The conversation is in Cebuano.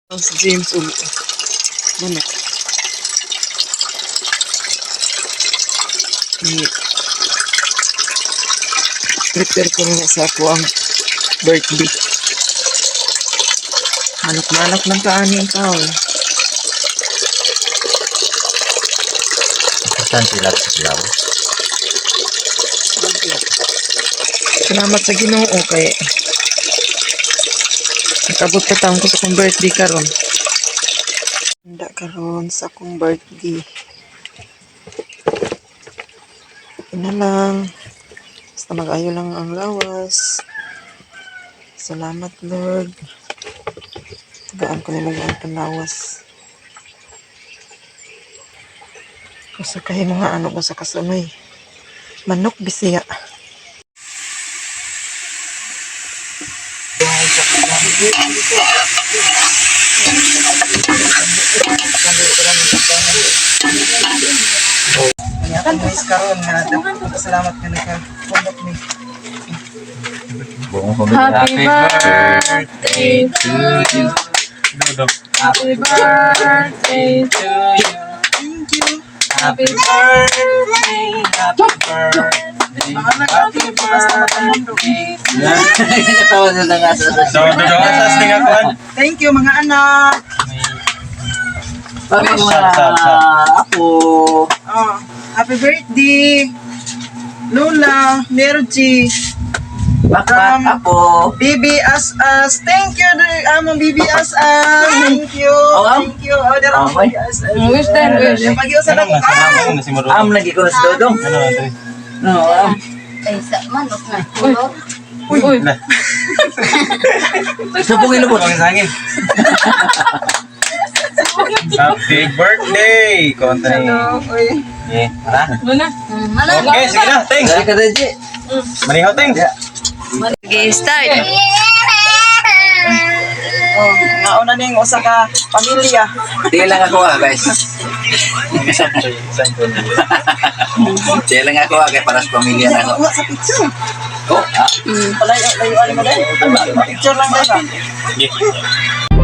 Ang si James ug manok. I prepare ko na sa ako ang birthday. Manok-manok lang kaani ang tao. Saan sila sa Silaw? Salamat sa Ginoo kay nakabot ka taon ko sa akong birthday karon. Handa karon sa akong birthday. Ina lang. Basta mag-ayo lang ang lawas. Salamat, Lord. Tagaan ko nila ang panlawas. Usa kay mga ano ko sa kasunay. Manok bisiya. Kanya akong guys karon nga salamat nga naka-conduct ni. Buong pamilya. Happy birthday to you. Happy birthday to you. Thank you. Happy birthday. Happy birthday. Happy birthday. Natawa na nga sa So, dugang asas ni nga kuan. Thank you, mga anak. Sabi mo Sab, sab, sab. apo. Oh, happy birthday. Lola, Mergy, Bakbak, apo. Bibi As As. Thank you, among Bibi As As. Thank you. Oh, am? Thank you. Oh, dara Oh, ang may. Bibi As As. Wish then, wish. Pag-iusa Ano lang. nga sa na si Marudo? Am lagi ko na si Dodong. Ano Andre? No, am. Ay, sa manok na. Kulot. Uy, uy. La. Sa pong ilubot. Ang sangin. Happy birthday! Kontra ni. Uy. Yeah, tara. Muna. Manok. Okay, sige na, thanks. Dali ka Deji. Manihaw, thanks. Okay, start. Oh, nauna ning usa ka pamilya. Tingin lang ako ah, guys. Tingin lang ako ah, kay para sa pamilya na ako. Uwa sa picture. Oh, ah. Palayo, layuan mo dahil. Picture lang dahil ba? Yeah.